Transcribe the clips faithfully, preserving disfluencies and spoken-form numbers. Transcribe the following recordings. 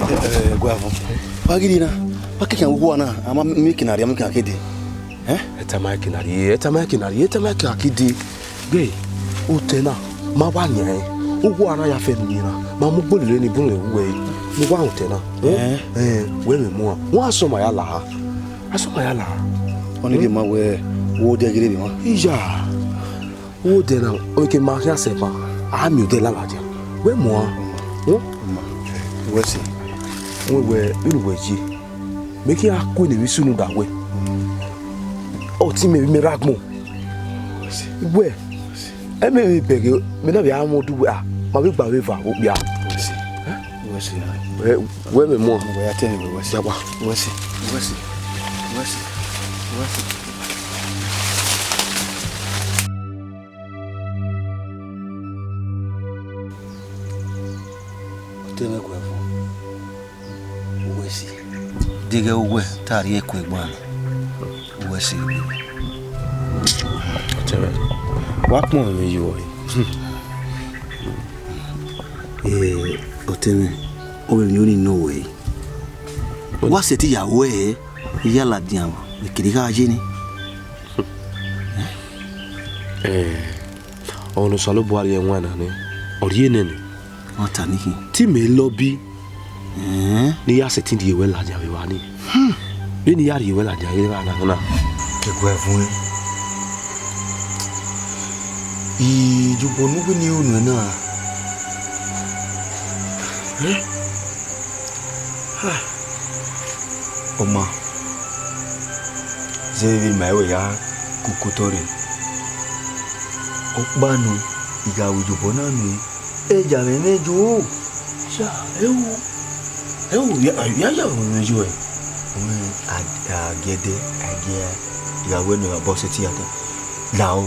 Ẹ, Guavon, wa ghi rhie na, wa kẹkan vbe uwa na, a ma miẹn eke na rhie, a miẹn eke na ke dee. Ẹ? Ẹta ma eke na rhie, ẹta ma eke na rhie, ẹta ma eke na ke dee. Ghe, otẹ na, ma wa nian ẹn, uwa na ya fẹ ne u rhie na, ma mu gbe lele ne bun rẹn vbe uwẹ ẹre, ne u wa rẹn otẹ na. Ẹ? Ẹ, wẹ mwẹ muan, wọn a sẹ ọma ya la a, a sẹ ọma ya la a. Ọnii ma wẹ, wo odẹ ghi rre emwa. Iya. Wo odẹ na, ọ ke ma khian sẹ ba, a miẹn odẹ laladia. Wẹ muan. Wẹ sẹ. Wẹ wẹ, vbene uwẹ ye, mẹ khian ku ne emwi sunu da wẹ. Ọtẹn mwẹ vbe mẹ rre agbọn. Wẹ, ẹ mẹ vbe bẹghe, mẹ na vbe a mwẹ udu wẹ, a, ma vbe gba vbe eva vbe okpia. Wẹ sẹ. Wẹ, wẹ mẹ muan. Wẹ ya tẹ mwẹ wẹ sẹ. Dagba. Wẹ sẹ. Wẹ sẹ. Wẹ sẹ. Wẹ sẹ. Ọtẹn mwẹ Guavon, uwẹ sẹ. Deghẹ uwẹ ta rhie ẹko egbe na, uwẹ sẹ egbe. Ọtẹn mwẹ, wa kpọnmwẹ mwẹ ye uwẹ. Eh, ọtẹn mwẹ, ọ vbe emwi ọnii nọ wẹ. Wa sẹtin ya wẹ, I ya ladian vbe kere gha ye ni. Eh, ọmọ ne Osanobua rhie ẹwaẹn na nẹ, ọ rhie nẹ nẹ. Ọ ta ni khin. Te imẹ lọ bi, ne I ya sẹtin rhie wẹ ladian vbe evba nii. Vbene I ya rhie wẹ ladian vbe evba na na. Ke Guavon. Iyobọ ne uwẹ ne unu na. Eh? Ha. Ọ ma. Zẹ vbe ma wẹ ya koko otọ rre. Ọkpa nọ, I gha ru iyobọ na nuẹn, eja mwẹ mwẹ yo. Ya, ẹ wo, ẹ wo, ya, ya, ya, mwẹ yo ẹ. Wẹ a, a gie ẹdẹ, a gie, I gha wẹ ne ọ gha bọ sẹtin ya ta. Lao,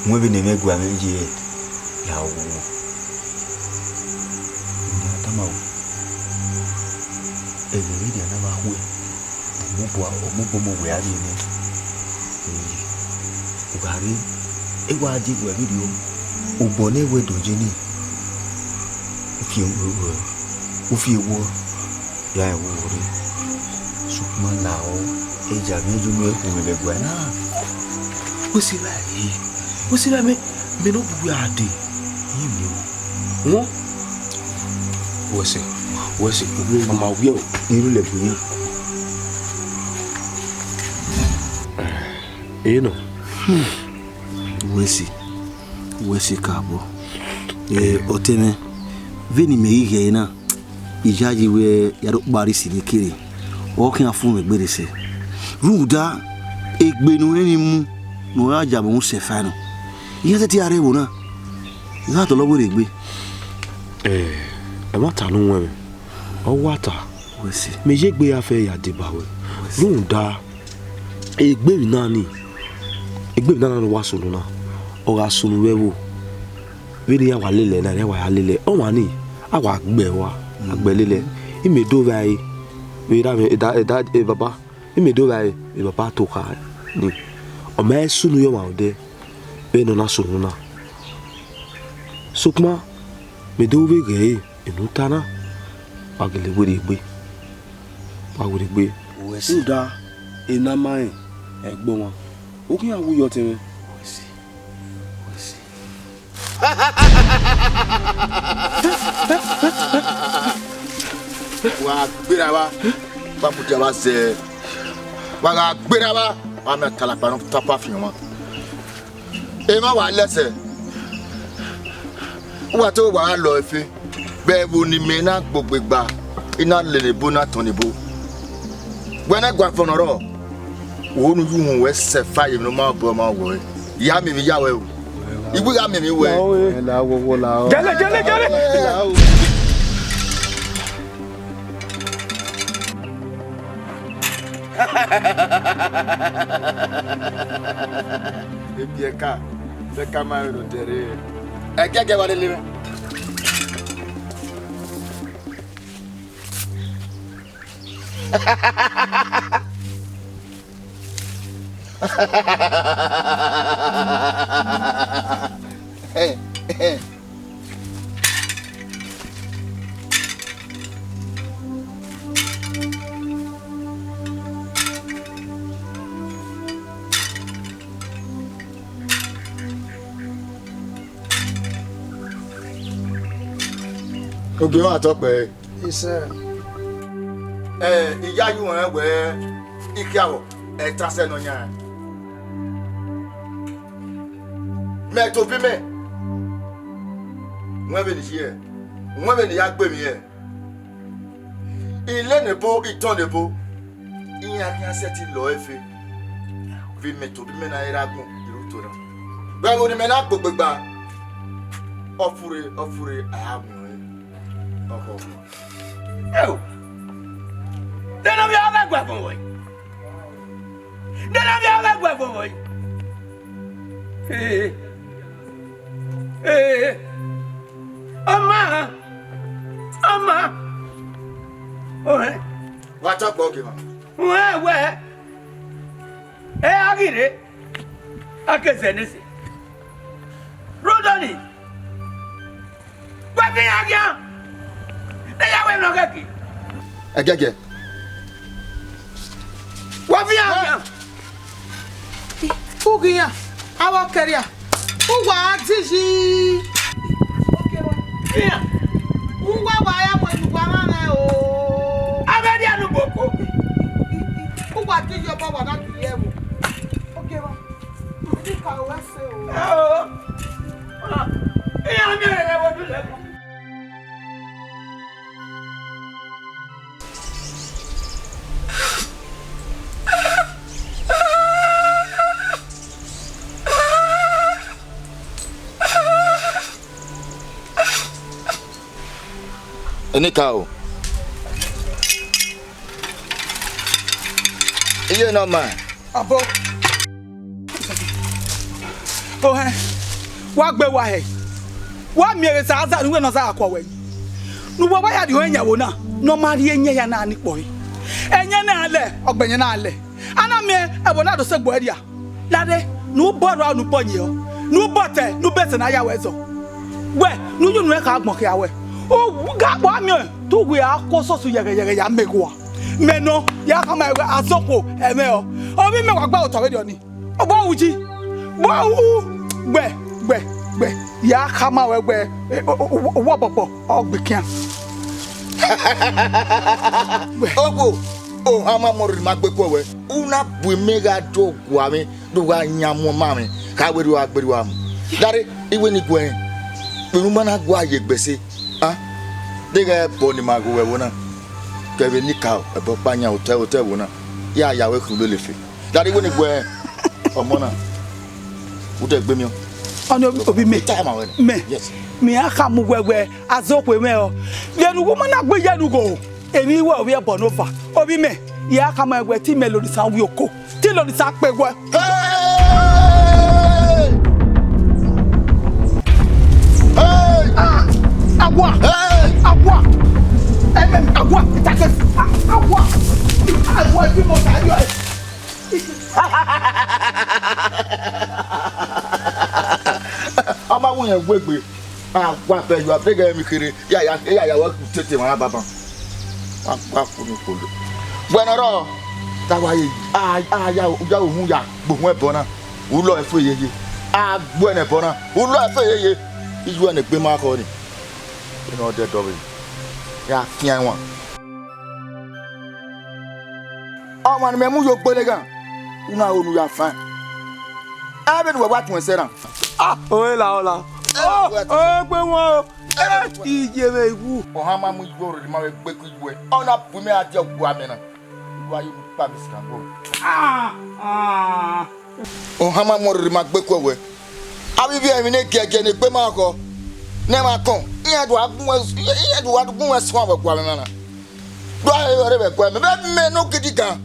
wẹ vbene mwẹ gua mwẹ ye, lao. Ẹ tama o. Ẹghẹ vberriọ na vbe khuẹ, ọ mobọ, ọ mobọ mu wẹ a rrie nẹ. U gha rre, e wa die wẹ vberriọ, obọ ne wẹ do ye nii, u fi, u fi ewọ, ya rẹn vbe rre. Sokpan lahọ, eja mwẹ ye unu ẹkhu mwẹ vbe ẹguae na. Wẹ sẹ evba ẹre, wẹ sẹ evba ẹre. Mẹ ne ọ bu uwa dee, I miẹn o. Wọ? Wẹ sẹ, wẹ sẹ, ọ ma wiẹ o. I ru lẹ bu yan. Ẹ nọ. Wẹ sẹ, wẹ sẹ kabọ. Ẹ, ọtẹn mwẹ, vbene imẹ ghi ghẹ ẹre na, iyayi wẹ ya do kpare isi ne kere, ọ khian fu mwẹ egbe rre sẹ. Rhunmwuda egbe ne u rẹn ni mu ne ọ ya yamwẹ usẹ fa nọ. Iran sẹtin a rre ẹvbo na, I gha dọlọ werriegbe. Ẹ, ẹmwata ne u wẹnmwẹ, ọ wa ta. Wẹ sẹ. Mẹ ye egbe ya fẹ ya deba ruẹ. Wẹ sẹ. Rhunmwuda egbe emwi na ni, egbe emwi na ne ọ wa sunu na, ọ gha sunu vbe ẹvbo. Vbene iran wa lele ẹre na, iran wa ya lele ẹre. Ọmwa ni, a wa gbe ẹre ua, a gbe ẹre lele ẹre. Imẹ do vba ẹre, vbe erha mwẹ, ẹdẹ, ẹdẹ, e baba, imẹ do vba ẹre, e baba to kha ni. Ọ ma he sunu ye ọmwa odẹ, vbene ọ na sunu na. Sokpan, mẹ do vbe ghẹ ẹre, enu ta na, wa gele werriegbe, wa werriegbe. Rhunmwuda, ena ma rẹn ẹgbẹe ọmwa, u khian wu yọ ọtẹn mwẹ. Wa gbera vba, wa mudia vba zẹ. Wa gha gbera vba, wa miẹn atalakpa ne ọ tapa fian ọmwa. Emwa wa lẹsẹ, uwa te wa gha lọ efe, vbe ẹvbo ne imẹ na gbogbe gba, I na lele ebo na tọn ne ebo. Wẹ ne Guavon nọ rrọọ, wo ne u yu uhunmwu wẹ sẹ fa ye emwi ne ọ ma bọ ma wẹ ọre. Ya miẹn emwi ya wẹ o. I wẹ I gha miẹn emwi wẹ. Lao, eh. Lao, wo, wo, lao. Gẹlẹ, gẹlẹ, gẹlẹ. Lao. Ebiẹka, Ebiẹka ma rẹn odẹ rre. Ẹgẹgẹ wa lele mwẹ. Ogie mwa tọ kpẹre. Isẹ. Ẹ, I ya ye uwẹ rẹn wẹẹ, ikhiawọ, ẹ ta sẹ nọ yan. Mẹ tobọ imẹ, wẹ vbene I ye, wẹ vbene I ya gbe emwi hẹ. I le ne ebo, I tọn ne ebo, iran khian sẹtin lọ ẹfe, vbe imẹ tobọ imẹ na i re agbọn, I ru to na. Vbe ẹvbo ne imẹ na gbogbe gba, ọ furre, ọ furre, a ya miẹn ọnrẹn. Ọkhọ. Eo! Nene ovbi avbe ẹguẹvọn vọe. Nene ovbi avbe ẹguẹvọn vọe. Ee. Ee. Ọma. Ọma. Ọhẹn. Wa tọ kpọ ogie mwa. Wẹ wẹ. E a ghi rre. A ke zẹ ne ese. Rhunmwuda ọnii, wẹ fi iran khian, ne ya wẹ emwi ne ọ ghẹ ke. Ẹgẹgẹ. Wẹ fi iran khian. Ughian, avbe ọkẹria, uwa a di yi. Khian. Uwa wa ya mu enu uwa mwa mwẹ o. Avbe ẹria ne u boko. Uwa di yi obọ, wa na di yi ẹvbo. Ogie mwa. Nika ruẹ sẹ o. Iran miẹn rẹn vbe odulẹ. Enikaro. Iye ne ọ ma. Abo. Ohẹn, wa gbe wa hẹ. Wa miẹn vbe Ẹzaza ne uwẹ ne ọ za gha kua wẹ yi. Ne uwẹ wa ya rhie ọnrẹn yan ẹvbo na, ne ọ ma rhie ẹyẹn hia na ni kpọe. Ẹyẹn na lẹ, ọgbẹyẹn na lẹ. A na miẹn ẹvbo na do sẹ egbe ẹria. Lare, ne u bọ rua, ne u bọ yẹn, ne u bọ tẹ, ne u bẹsẹ ne a ya wẹ zọ. Wẹ, ne u ye unu ẹn kha agbọn khia wẹ. U gha kpọ miẹn, te uwẹ a khu osọsu yẹghẹyẹghẹ ya mẹ eghua. Mẹ nọ, ya khama wẹ Azọkhuo, ẹmwẹ ọ. Ovbi mẹ wa gba otọ vberriọ nii. Ọ bọ hu ji. Bọ hu. Gbẹ, gbẹ, gbẹ. Ya khama wẹ wẹ, e, o, o, o, owọ bọbọ, ọ gbe kian. Gbẹ. Okhuo, ohan ma mọ rhirhi ma gbe kuọ wẹ. U na bu imẹ gha do gua mwẹ, do gha yan mu ọma mwẹ, kha werriẹ a gberriọ a mu. Dare, I wẹ ne I guẹ rẹn, kpenu ma na gua ye egbe ẹse, a? Deghẹ ẹbọ ne ima ghe ruẹ ẹvbo na, kevbe Enikaro, ẹbọ ọkpa yan otọ, otọ ẹvbo na, ya ya wẹ khin ulelefe. Dare, I wẹ ne I guẹ rẹn, ọmọ na, u dẹ gbe miẹn. Ọni ovbi mẹ, I ta ma wẹ nẹ. Mẹ, yes, mẹ a khama uwẹ wẹ, Azọkhuo mwẹ ọ. Vbene uwu ma na gbe ye ne ugho, emwi wẹ ovbi ẹbọ ne ova. Ovbi mẹ, ya khama wẹ te imẹ lele Osa wi oko. Te lele Osa kpe wẹ. Hey! Hey! Ah! Awa! Hey! Awa! Em, em, awa! Itakesi! Ah, awa! Awa, ibi mo ta yọ. Ọ ma wu yẹn wegbe. Awa bẹ yọ, a bẹghe emwi kherhe. Ya, ya, ya, ya, wẹ tete emwa na banban. Wa, wa ku ni kpolo. Wẹ ne ọ rrọọ, ta wa ye, a, a, ya, ya, uhunmwu ya gbe uhunmwu ẹbọ na, u lọ ẹfe yeye. A gbe ẹnẹ ẹbọ na, u lọ ẹfe yeye. Iye uẹ ne egbe ma khọ nii. Ene ọ dẹdẹ ọvbehe, ya fian ẹwaẹn. Ọmwa ne imẹ mu ye ogbe ne eghan, u na ho ne u ya fan. Ẹ vbene uwẹ wa tuẹn sẹ na. Ah, ore lahọ lahọ. Oh, ore gbe wọn o. Eh, iye mwẹ wu. Ohan ma mu iye orere ma vbe gbe ku iye uẹ. Ọ na bu imẹ gha die ọgua mẹ na. Wa ye mu kpa mi sikan gbe. Ah, ah. Ohan ma mu orere ma gbe ku wẹ. Avbe ivbi ẹrinmwi ne giẹgiẹ ne egbe ma khọ, ne ẹmwẹ akọn, iran do gha gun wẹ, iran do gha gun wẹ suẹn vbe ọgua mẹ na. Do a he ọre vbe ẹguae mẹ, vbe mẹ ne ogidigan.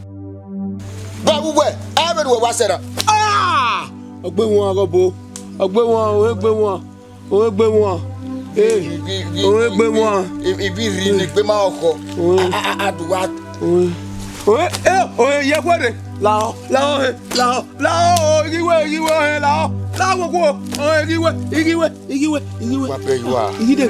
Vbe uwẹ, ẹ vbe ne uwẹ wa sẹ na. Ah! Ọ gbe wan, Aghọbo. Ọ gbe wan, ore gbe wan. Ore gbe wan. Eh, ore gbe wan. Ibi rri ne egbe ma khọ. Ore. A, a, a, a do wa. Ore. Ore, eh, ore ye khuẹrre. Lahọ, lahọ, eh, lahọ, lahọ, oh, ighiwe, ighiwe, eh, lahọ. Lahọ, oh, oh, ighiwe, ighiwe. Ighiwe, ighiwe. Wa bẹ yua. Igide.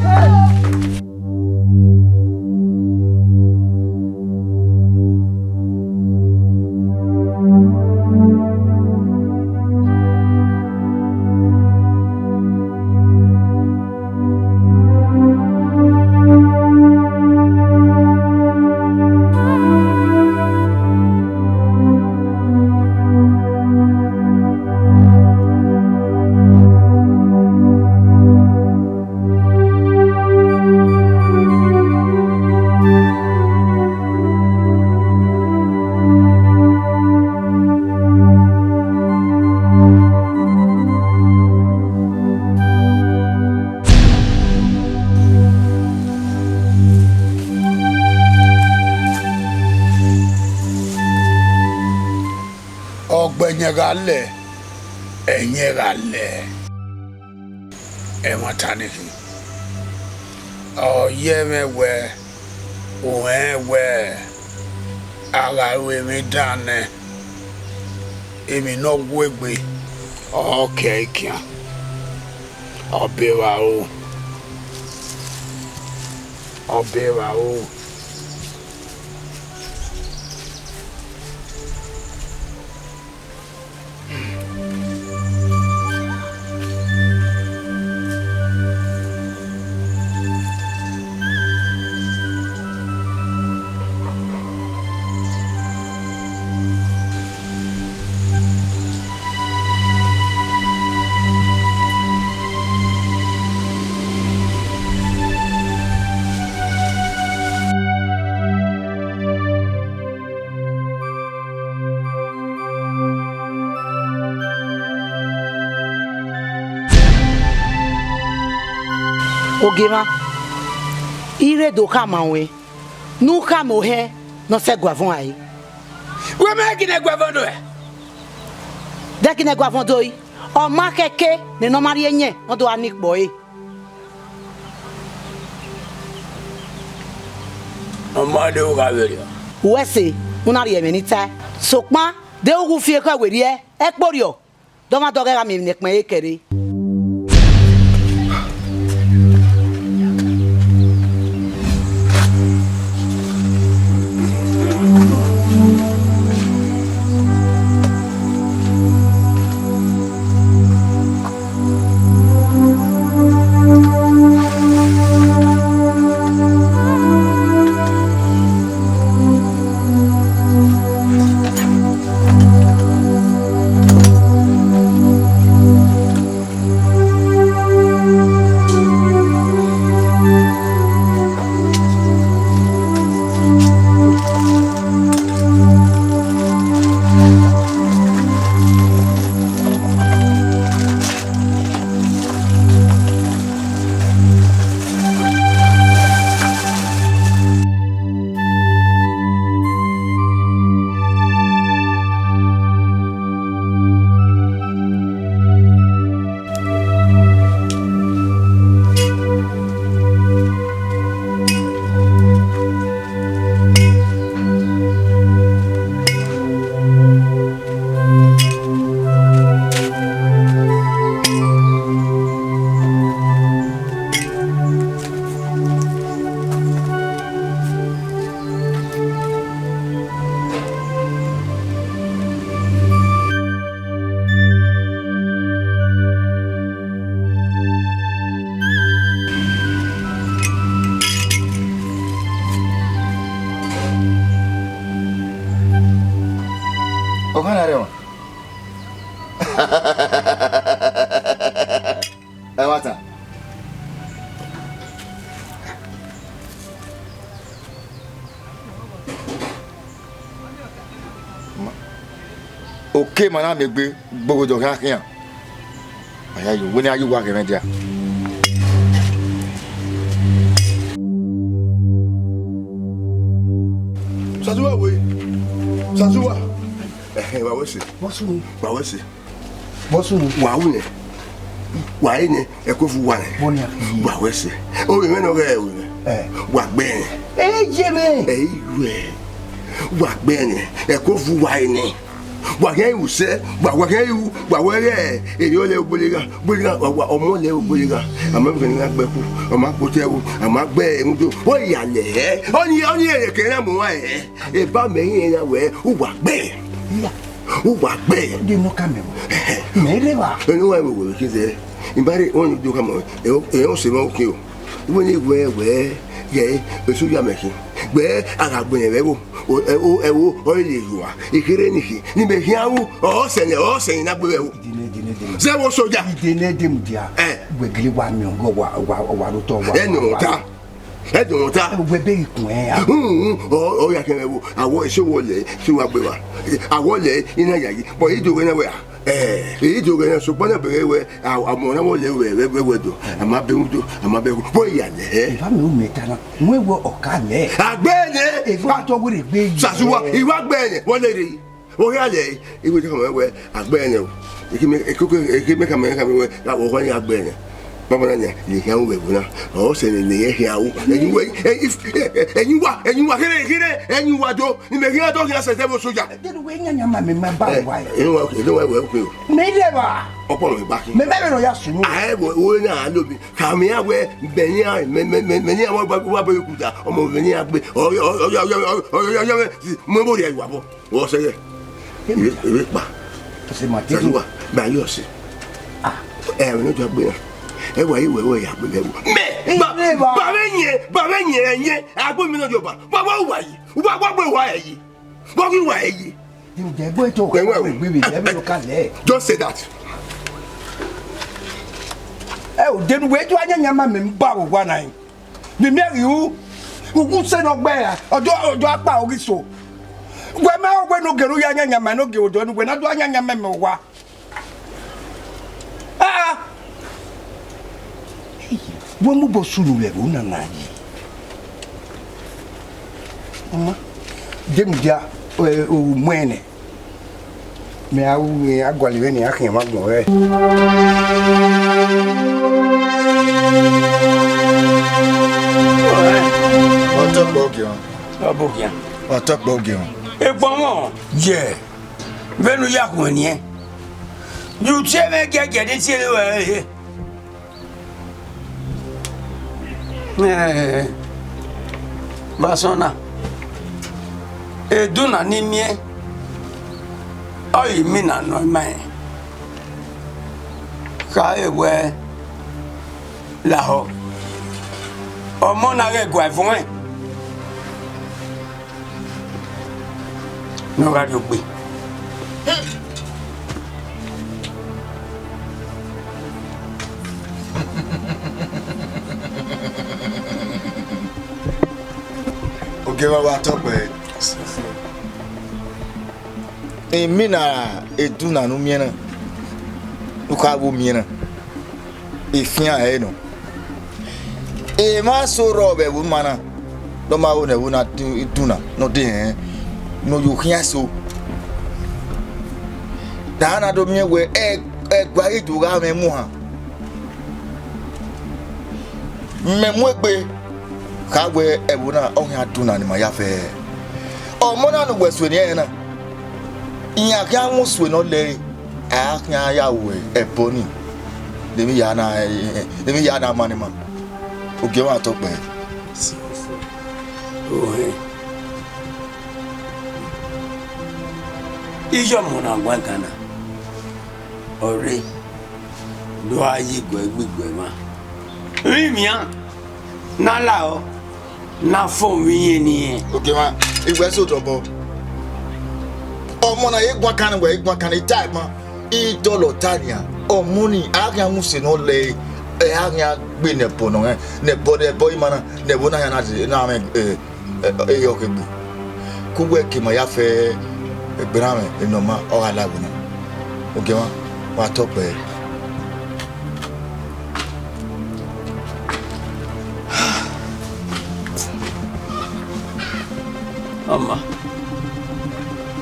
Gha lẹ, ẹyẹn gha lẹ. Ẹmwata nii khin, ọ yẹ mwẹ wẹẹ, u rẹnrẹn wẹẹ a gha ru emwi dan nẹ, emwi ne ọ wu egbe, ọ kẹ ẹre khian. Ọ be evbaro, ọ be evbaro. Ogiemwa, I rre do khama ruẹn ne u khama ohẹn ne ọ sẹ ẹguaevọn rae. Wẹ ma ginna ẹguaevọn do ẹe? Dẹghe ne ẹguaevọn do ẹe, ọ ma khẹke ne ọ ma rhie ẹyẹn ne ọ do gha ni ikpọ ẹre. Ọ ma deghẹ u gha vberriọ. Uwẹ ẹse, u na rhie ẹmwẹ ne I tae. Sokpan, deghẹ u ghi fi ekhọe werriẹ, ẹkpo rriọ, dọmwadẹ ọghẹ gha miẹn emwi ne ẹkpẹn ẹre kẹre. Ọkhan na rre ọmwa. Ẹmwata. Ma, oke ma na miẹn egbe gbe oghodọ khian khian. A ya yo, wẹ ne a ya uwa ghe mwẹ dia. Sazuwa we, Sazuwa. Ẹhẹn, wa wẹ ẹse. Vbọ sunu? Wa wẹ ẹse. Vbọ sunu? Wa wu nẹ. Wa re nẹ, ẹko vu wa nẹ. Vbọ nian? Wa wẹ ẹse. Ovbi mwẹ ne ọ ghẹ ovbi mwẹ. Ẹ. Wa gbẹe nẹ. Ẹ ye mwẹ. Ẹ i ruẹ. Wa gbẹe nẹ, ẹko vu wa re nẹ. Wa khian ru sẹ, wa, wa khian ru, wa wẹ ghẹ, erriọ lẹ oboleghan, oboleghan, wa, wa, ọmọ lẹ oboleghan. A ma vbe na gbe ẹkhu, a ma kpotọ ẹvbo, a ma gbe ẹmwẹ udo. Ọ ya lẹ hẹ, ọni, ọni ẹre kẹ na mu wa hẹ. Eba mẹ rẹn na wẹ, uwa gbẹe. Iya. Uwa gbẹe. De nọ ka mẹ vbo? Mẹ rre evba. Ẹnu wa vbe wẹ kizẹ. Ibare wọn do ka mọ, ẹ, ẹ, ọ sẹ mẹ okin o. Iwe ne wẹ, wẹ, yẹ, eso ya mẹ khin. Gbẹ a gha gbẹn vbe ẹvbo. O, ẹ, o, ẹvbo, ọ lele yuwa. Ikherhe ni khin. Ni mẹ khian ru, ọ sẹ nẹ, ọ sẹ nẹ na gbe vbe ẹvbo. Dine, dine, dine. Zẹ vbo soja. Dine, dine, dia. Ẹ. Wẹ gele wa miẹn, wa, wa, wa, wa ro tọ, wa, ẹ nọ wa, ta. Ẹ dọmwẹ ọta. Wẹ bẹghe ikun ẹn ya. Hunhun, ọ, ọ ya kẹmwẹ vbo, awọ, ese wọ lẹ, ese wa gbe wa. Awọ lẹ, I na yayi, but I do ghẹ na wẹ a. Ẹ, I do ghẹ na, sokpan na bẹghe wẹ, a, a mọ na wọ lẹ wẹ, wẹ, wẹ, wẹ do. A ma bẹ udo, a ma bẹ, wọ ya lẹ. Eva mi u mẹ ta na, wẹ wọ ọka lẹ. A gbe nẹ. Eva tọ wẹrẹ gbe yi. Sazuwa, I wa gbe nẹ, wọ lẹ rre. Vbe ọ hia lẹ, iwe te khama wẹ, a gbe nẹ o. Eke mẹ, eke, eke mẹ khama, khama wẹ, a wọ khọ ya gbe nẹ. Baba na nia, ne khian ru vbe ẹvbo na. Ọ sẹ ne, ne khian ru. Ẹyin wa, ẹyin, ẹyin wa, ẹyin wa, khere, khere, ẹyin wa do. Ne mẹ khian do, khian sẹ, sẹ vbe soja. Deghẹ wẹ yan yan ma mẹ ma ba wa. Ẹyin wa, okay, ẹyin wa, okay o. Mẹ lẹ ba. Ọkpọ mẹ gba khin. Mẹ mẹ no ya sunu. A ẹ wo, wo na lo mi. Khama wẹ, mẹ ni a, mẹ, mẹ, mẹ, mẹ ni a wa, wa, wa bọ okuta. Ọmọ mẹ ni a gbe. Ọ, ọ, ọ, mẹ bo rhie wa bọ. Wọ sẹghẹ. Eve, eve kpa. Ọse ma Sanuwa, ba yọ ọse. Ah. Ẹ, ẹmwẹ ne ọ dia gbe na. Ẹ wa, iwẹ, wẹ ya gbe vbe ẹvbo. Mẹ, ba, ba vbe yẹn, ba vbe yẹn, ẹ yẹn. Agbo mi nọ yọba. Wa, wa, wa yi. Wa, wa gbe wa ẹ yi. Wa ghi wa ẹ yi. Ǹjẹ́ gbé tó kẹ́ wọ́n gbé mi, ẹ bí ló ka lẹ̀. Just say that. Ẹ ò dénú wẹ́ẹ́ tó anyanya ma mẹ ń bá wò wá náà. Mimi ẹ̀rí hu, hu sẹ́nu ọgbẹ́ ọjọ́, ọjọ́ apá orí so. Wẹ mẹ wẹ no gẹrẹ ya nyanya ma no gẹrẹ odọ ni wẹ na do nyanya mẹ mẹ wa. Ah! Wẹ mu bo sunu vbe ẹvbo na na yi. Ọma, de mu dia, eh, o mu ẹnẹ. Mẹ a ru, a gualọ vbene a khian mwa gbọn rẹ. Ọ tọ kpẹ ogiẹn. Ọ bu ogiẹn. Ọ tọ kpẹ ogiẹn. Egbọnmwọ. Yẹ. Vbene u ya khuẹn niẹn. Ye u tie mwẹ giẹgiẹ ne I tie ruẹ ehe. Eh, vbe asọn na, edunna ne I miẹn, ọ re imina nọ ima rẹn. Khare wẹ lahọ, ọmọ na ghẹ gua ẹvuẹn. Ne ọ gha rrie ogbe. Ogie mwa wa tọ kpẹẹ. Imina edunna ne u miẹn na, ne u kha vbe miẹn na, efian ẹre nọ. Emwa eso rrọọ vbe ẹvbo ima na, ne ọ ma ho ne ẹvbo na du-, dunna, ne ọ de hẹn, ne ọ yo khian eso. Da na do miẹn wẹ ẹ-, ẹguae ghi do gha mwẹ muhan. Mẹ mu egbe kha wẹ ẹvbo na, ọ khian dunna ne ima ya fẹ. Ọmọ na ne uwẹ sue ne irẹn na, iran khian mwẹ usue ne ọ lẹre, a khian ya ru ẹbọ nii, de emwi hia na, de emwi hia na ma ne ima. Ogie mwa tọ kpẹẹ. Ohe. Iye ọmọ na guan kan na, ọ rre, do a ye iguẹ gbe iguẹ mwa. Rinmwian, ne a lahọ, ne a fọn vbe iyẹn ne irẹn. Ogie mwa, I wẹ sẹ otọ obọ. Ọmọ na ye guan kan, wẹ i guan kan, I ta ẹre ma. I dọlọ ta nian, ọmọ nii, a khian mu usẹ ne ọ lẹre, ẹ, a khian gbe ne ẹbọ nọ, ẹ, ne ẹbọ, ne ẹbọ ima na, ne ẹvbo na khian na, na mwẹ, ẹ, ẹ, ẹ, ọ kegbe. Ku wẹ ke ima ya fẹ egberranmwẹ ne ọ ma, ọ gha la ẹvbo na. Ogie mwa, wa tọ kpẹẹ. Ọma,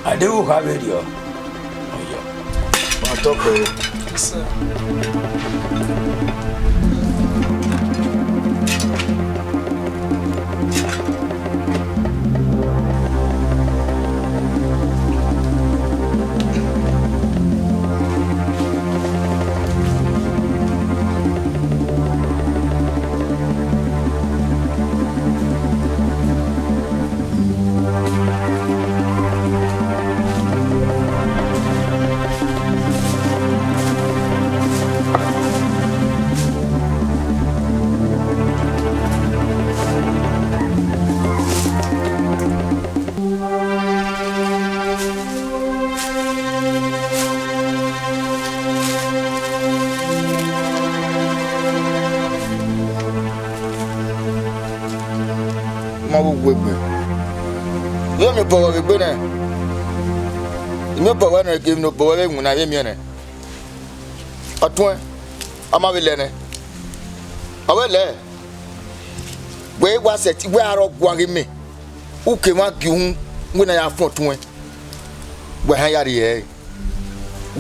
a deghẹ u kha vberriọ, ọ yọ. Wa tọ kpẹẹ. Ma vbe uwu egbe. Vbe miẹn obọ ruẹ vbe egbe nẹ? I miẹn obọ ruẹ nẹ, gie emwi ne obọ ruẹ vbe winna vbe miẹn nẹ. Ọtuẹn, a ma vbe lẹ nẹ. Ọ vbe lẹ, wẹ i wa sẹtin, wẹ a rọ guan ghe mẹ, u ke mwa gie uhunmwu wẹ ne a ya fọn ọtuẹn. Wẹ hẹn ya rhie ẹre.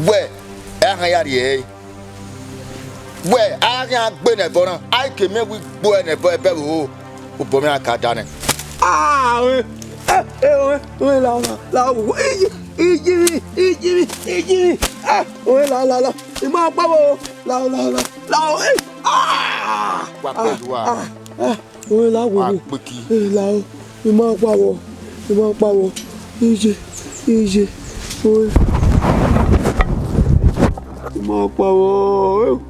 Wẹ, ẹ hẹn ya rhie ẹre. Wẹ, a khian gbe nẹ ẹbọ na, a i ke miẹn wẹ igbo ẹnẹ ẹbọ ẹbẹ vbe obọ mwẹ a ka da nẹ. Ah, oe, eh, eh, oe, oe, la, la, la, oe, iji, iji, iji, iji, ah, oe, la, la, la, ima kpa vbo, la, la, la, la, oe, ah, Wa kpe ah, ju a. Ah, ah, oe, la, wo, Wa wo, kpeki. Eh, la, o, ima kpa vbo, ima kpa vbo, ije, ije, oe, ima kpa vbo, eh.